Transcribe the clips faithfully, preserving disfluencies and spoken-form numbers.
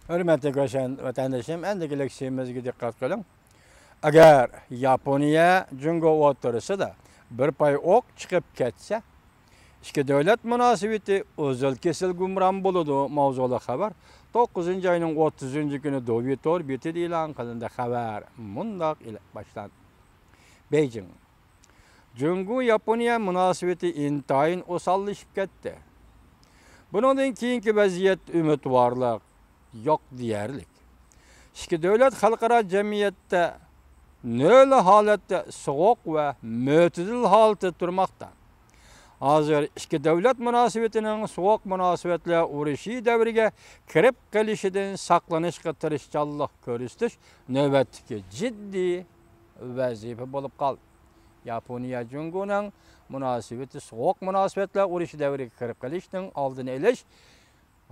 ھۆرمەتلىك ۋەتەن-، ۋەتەندىشىم، ئەندىكى لېكسىيىمىزگە دىققەت قىلىڭ. ئەگەر ياپونىيە جۇڭگو ئوتتۇرىسىدا بىر پاي ئوق چىقىپ كەتسە، ئىككى دۆلەت مۇناسىۋىتى ئۈزۈل-كېسىل گۇمران بولىدۇ ماۋزۇلۇق خەۋەر توققۇزىنچى ئاينىڭ ئوتتۇزىنچى كۈنى دوۋيۇ تور بېتىدە ئېلان قىلىندى. خەۋەر مۇنداق ئېلىپ باشلاندى. بېيجىڭ. جۇڭگو ياپونىيە مۇناسىۋىتى ئىنتايىن ئوساللىشىپ كەتتى. بۇنىڭدىن كېيىنكى ۋەزىيەت ئۈمىدۋارلىق يوق دېيەرلىك. ئىككى دۆلەت خەلقئارا جەمئىيەتتە نۆل ھالەتتە سوغۇق ۋە مۆتىدىل ھالەتتە تۇرماقتا. ھازىر ئىككى دۆلەت مۇناسىۋىتىنىڭ سوغۇق مۇناسىۋەتلەر ئۇرۇشى دەۋرىگە كىرىپ قېلىشىدىن ساقلىنىشقا تىرىشچانلىق كۆرسىتىش نۆۋەتتىكى جىددىي ۋەزىپە بولۇپ قالدى. ياپونىيە جۇڭگونىڭ مۇناسىۋىتى سوغۇق مۇناسىۋەتلەر ئۇرۇشى دەۋرىگە كىرىپ قېلىشنىڭ ئالدىنى ئېلىش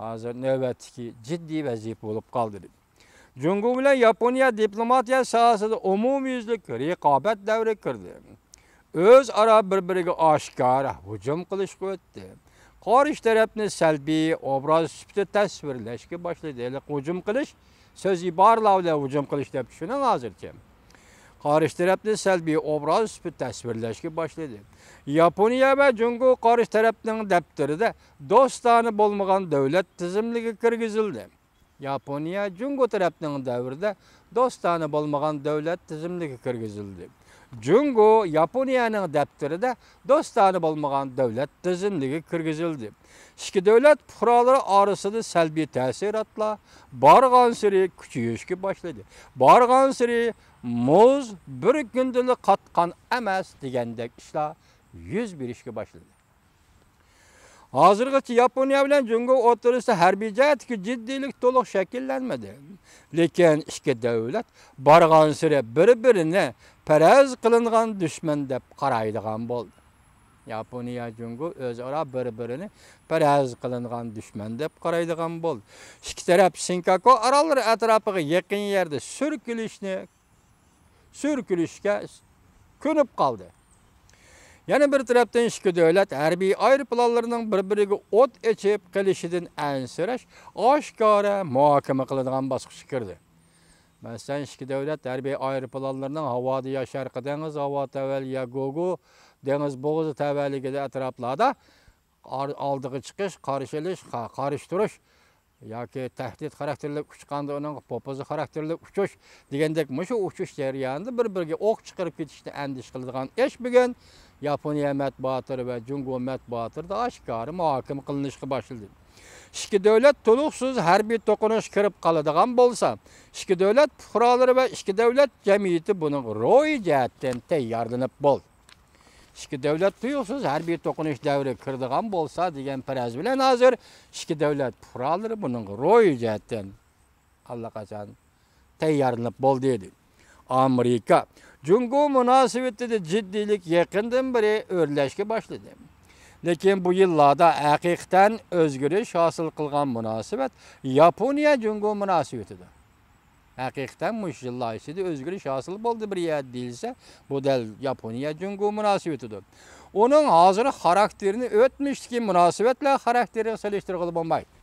ھازىر نۆۋەتتىكى جىددىي ۋەزىپە بولۇپ قالدى. جۇڭگو بىلەن ياپونىيە دىپلوماتىيە ساھەسىدە ئومۇميۈزلۈك رىقابەت دەۋرىگە كىردى. ئۆزئارا بىر-بىرىگە ئاشكارا ھۇجۇم قىلىشقا ئۆتتى. قارشى تەرەپنى سەلبىي ئوبراز سۈپىتىدە تەسۋىرلەشكە باشلىدى. ھېلىقى ھۇجۇم قىلىش، سۆز ئىبارىلەر بىلەن ھۇجۇم قىلىش دەپ چۈشىنىڭ ھازىرچە. قارشى تەرەپنى سەلبىي ئوبراز سۈپىتىدە تەسۋىرلەشكە باشلىدى. ياپونىيە ۋە جۇڭگو قارشى تەرەپنىڭ دەپتىرىدە دوستانە بولمىغان دۆلەت تىزىملىكى كىرگۈزۈلدى. ياپونىيە جۇڭگو تەرەپنىڭ دەۋرىدە دوستانە بولمىغان دۆلەت تىزىملىكى كىرگۈزۈلدى. جۇڭگو ياپونىيەنىڭ دەپتىرىدە دوستانە بولمىغان دۆلەت تىزىملىكى كىرگۈزۈلدى. ئىككى دۆلەت پۇقرالىرى ئارىسىدا سەلبىي تەسىراتلار بارغانسېرى كۈچىيىشكە باشلىدى. بارغانسېرى مۇز بىر كۈندىلا قاتقان ئەمەس دېگەندەك ئىشلار يۈز بېرىشكە باشلىدى. ھازىرغىچە ياپونىيە بىلەن جۇڭگو ئوتتۇرىسىدا ھەربىي جەھەتتىكى جىددىيلىك تولۇق شەكىللەنمىدى. لېكىن ئىككى دۆلەت بارغانسېرى بىر-بىرىنى پەرەز قىلىنغان دۈشمەن دەپ قارايدىغان بولدى. ياپونىيە جۇڭگو ئۆزئارا بىر-بىرىنى پەرەز قىلىنغان دۈشمەن دەپ قارايدىغان بولدى. ئىككى تەرەپ سىنكاكۇ ئاراللىرى ئەتراپىغا يېقىن يەردە سۈركىلىشنى سۈركىلىشكە كۆنۈپ قالدى. يەنە بىر تەرەپتىن ئىككى دۆلەت ھەربىي ئايروپىلانلىرىنىڭ بىر-بىرىگە ئوت ئېچىپ قېلىشىدىن ئەنسىرەش ئاشكارا مۇھاكىمە قىلىدىغان باسقۇچقا كىردى. مەسىلەن، ئىككى دۆلەت ھەربىي ئايروپىلانلىرىنىڭ ھاۋادا يا شەرقىي دېڭىز ھاۋا تەۋەلىكى، يا گوگۇ دېڭىز بوغۇزى تەۋەلىكىدە ئەتراپلاردا ئار-، ئالدىغا چىقىش، قارشى ئېلىش، قا-، قارشى تۇرۇش ياكى تەھدىت خاراكتېرلىك ئۇچقاندا ئۇنىڭغا پوپوزا خاراكتېرلىك ئۇچۇش دېگەندەك مۇشۇ ئۇچۇش جەريانىدا بىر-بىرىگە ئوق چىقىرىپ كېتىشنى ئەندىشە قىلىدىغان ئىش بۈگۈن ياپونىيە مەتبۇئاتلىرى ۋە جۇڭگو مەتبۇئاتلىرىدا ئاشكارا مۇھاكىمە قىلىنىشقا باشلىدى. ئىككى دۆلەت تولۇقسىز ھەربىي توقۇنۇشقا كىرىپ قالىدىغان بولسا، ئىككى دۆلەت پۇقرالىرى ۋە ئىككى دۆلەت جەمئىيىتى بۇنىڭغا روھىي جەھەتتىن تەييارلىنىپ بول. ئىككى دۆلەت تۇيۇقسىز ھەربىي توقۇنۇش دەۋرىگە كىرىدىغان بولسا دېگەن پەرەز بىلەن ھازىر ئىككى دۆلەت پۇقرالىرى بۇنىڭغا روھىي جەھەتتىن ئاللىقاچان تەييارلىنىپ بولدى، دېدى. ئامېرىكا جۇڭگو مۇناسىۋىتىدە جىددىيلىك يېقىندىن بېرى ئۆرلەشكە باشلىدى. لېكىن بۇ يىللاردا ھەقىقەتەن ئۆزگىرىش ھاسىل قىلغان مۇناسىۋەت ياپونىيە جۇڭگو مۇناسىۋىتىدۇر. ھەقىقەتەن مۇشۇ يىللار ئىچىدە ئۆزگىرىش ھاسىل بولدى بىر يەردە دېيىلسە، بۇ دەل ياپونىيە جۇڭگو مۇناسىۋىتىدۇر. ئۇنىڭ ھازىر خاراكتېرىنى ئۆتمۈشتىكى مۇناسىۋەتلەر خاراكتېرىغا سېلىشتۇرغىلى بولمايدۇ.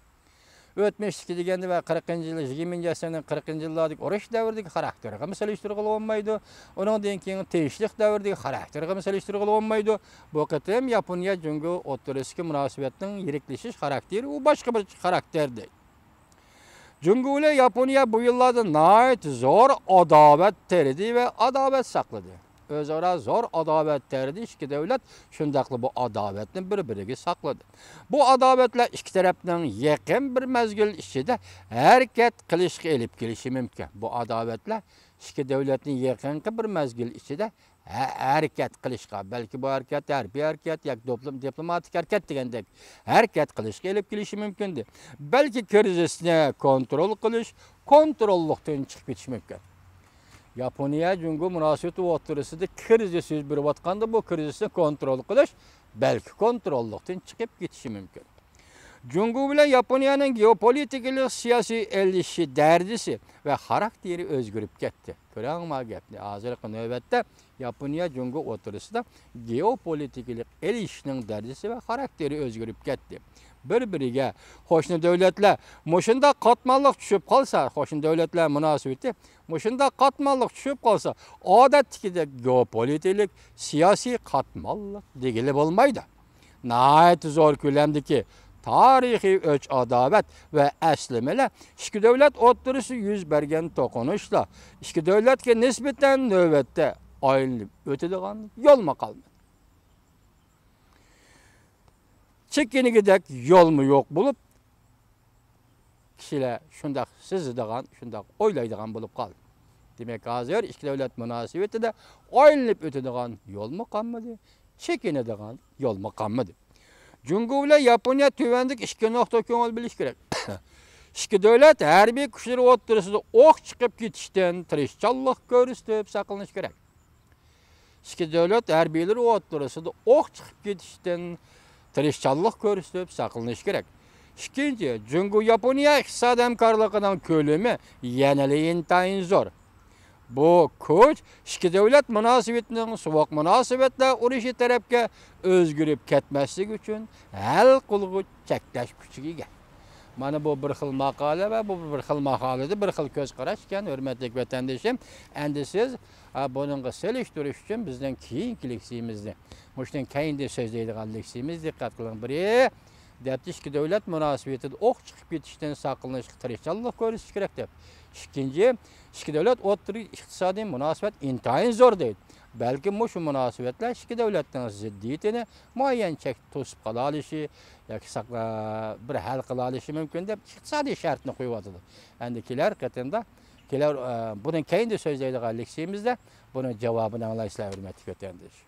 ئۆتمۈشتىكى دېگەندە ۋە قىرىقىنچى يىل، يىگىرمىنچى ئەسىرنىڭ قىرىقىنچى يىللاردىكى ئۇرۇش دەۋرىدىكى خاراكتېرىغىمۇ سېلىشتۇرغىلى بولمايدۇ. ئۇنىڭدىن كېيىنكى تىنچلىق دەۋرىدىكى خاراكتېرىغىمۇ سېلىشتۇرغىلى بولمايدۇ. بۇ قېتىم ياپونىيە جۇڭگو ئوتتۇرىسىدىكى مۇناسىۋەتنىڭ يىرىكلىشىش خاراكتېرى، ئۇ باشقا بىر خاراكتېردە. جۇڭگو بىلەن ياپونىيە بۇ يىللاردا ناھايىتى زور ئاداۋەت تېرىدى ۋە ئاداۋەت ساقلىدى. ئۆزئارا زور ئاداۋەت تېرىدى، ئىككى دۆلەت شۇنداقلا بۇ ئاداۋەتنى بىر-بىرىگە ساقلىدى. بۇ ئاداۋەتلەر ئىككى تەرەپنىڭ يېقىن بىر مەزگىل ئىچىدە ھەرىكەت قىلىشقا ئېلىپ كېلىشى مۇمكىن. بۇ ئاداۋەتلەر ئىككى دۆلەتنى يېقىنقى بىر مەزگىل ئىچىدە ھە-، ھەرىكەت قىلىشقا، بەلكى بۇ ھەرىكەت ھەربىي ھەرىكەت ياكى دوپلۇم-، دىپلوماتىك ھەرىكەت دېگەندەك ھەرىكەت قىلىشقا ئېلىپ كېلىشى مۇمكىن. بەلكى كىرىزىسنى كونترول قىلىش، كونتروللۇقتىن چىقىپ كېتىشى مۇمكىن. ياپونىيە جۇڭگو مۇناسىۋىتى ئوتتۇرىسىدا كىرىزىس يۈز بېرىۋاتقاندا، بۇ كىرىزىسنى كونترول قىلىش، بەلكى كونتروللۇقتىن چىقىپ كېتىشى مۇمكىن. جۇڭگو بىلەن ياپونىيەنىڭ گېئوپولىتىكىلىق سىياسىي ئېلىشىش دەرىجىسى ۋە خاراكتېرى ئۆزگىرىپ كەتتى. كۆرەڭلار گەپنى، ھازىرقى نۆۋەتتە ياپونىيە جۇڭگو ئوتتۇرىسىدا گېئوپولىتىكىلىق ئېلىشىشنىڭ دەرىجىسى ۋە خاراكتېرى ئۆزگىرىپ كەتتى. بىر-بىرىگە قوشنا دۆلەتلەر مۇشۇنداق قاتماللىق چۈشۈپ قالسا، قوشنا دۆلەتلەر مۇناسىۋىتى مۇشۇنداق قاتماللىق چۈشۈپ قالسا، ئادەتتىكىدەك گېئوپولىتىكىلىق سىياسىي قاتماللىق دېگىلى بولمايدۇ. ناھايىتى زور كۆلەمدىكى تارىخىي ئۆچ-ئاداۋەت ۋە ئەسلىمىلەر ئىككى دۆلەت ئوتتۇرىسىدا يۈز بەرگەن توقۇنۇشلار ئىككى دۆلەتكە نىسبەتەن نۆۋەتتە ئايلىنىپ ئۆتىدىغان يولمۇ قالمىدى. چېكىنگۈدەك يولمۇ يوق بولۇپ، كىشىلەر شۇنداق سېزىدىغان، شۇنداق ئويلايدىغان بولۇپ قالدى. دېمەك، ھازىر ئىككى دۆلەت مۇناسىۋىتىدە ئايلىنىپ ئۆتىدىغان يولمۇ قالمىدى، چېكىنىدىغان يولمۇ قالمىدى. جۇڭگو بىلەن ياپونىيە تۆۋەندىكى ئىككى نۇقتىغا كۆڭۈل بۆلۈش كېرەك. ئىككى دۆلەت ھەربىي كۈچلىرى ئوتتۇرىسىدا ئوق چىقىپ كېتىشتىن تىرىشچانلىق كۆرسىتىپ ساقلىنىش كېرەك. ئىككى دۆلەت ھەربىيلىرى ئوتتۇرىسىدا ئوق چىقىپ كېتىشتىن تىرىشچانلىق كۆرسىتىپ ساقلىنىش كېرەك. ئىككىنچى، جۇڭگو ياپونىيە ئىقتىسادىي ھەمكارلىقىنىڭ كۆلىمى يەنىلا ئىنتايىن زور. بۇ كۈچ ئىككى دۆلەت مۇناسىۋىتىنىڭ سوغۇق مۇناسىۋەتلەر ئۇرۇشى تەرەپكە ئۆزگىرىپ كەتمەسلىكى ئۈچۈن ھەل قىلغۇچ چەكلەش كۈچىگە ئىگە. مانا بۇ بىر خىل ماقالە ۋە بۇ بىر خىل ماقالىدە بىر خىل كۆز قاراش ئىكەن، ھۆرمەتلىك ۋەتەندىشىم. ئەمدى سىز، ھە، بۇنىڭغا سېلىشتۇرۇش ئۈچۈن بىزنىڭ كېيىنكى لېكسىيىمىزنى، مۇشۇنىڭ كەينىدە سۆزلەيدىغان لېكسىيىمىز، دىققەت قىلىڭ، بىرى، دەپتۇ، ئىككى دۆلەت مۇناسىۋىتىدە ئوق چىقىپ كېتىشتىن ساقلىنىشقا تىرىشچانلىق كۆرسىتىش كېرەك دەپ. ئىككىنچى، ئىككى دۆلەت ئوتتۇرا ئىقتىسادىي مۇناسىۋەت ئىنتايىن زور دەيدۇ. بەلكىم مۇشۇ مۇناسىۋەتلەر ئىككى دۆلەتنىڭ زىددىيىتىنى مۇئەييەن چەكتە توسۇپ قالالىشى ياكى ساقلا-، بىر ھەل قىلالىشى مۇمكىن دەپ ئىقتىسادىي شەرتنى قويۇۋاتىدۇ. ئەمدى كېلەر قېتىمدا، كېلەر، ئە، بۇنىڭ كەينىدە سۆزلەيدىغان لېكسىيىمىزدە بۇنىڭ جاۋابىنى ئاڭلايسىلەر، ھۆرمەتلىك ۋەتەندىشىم.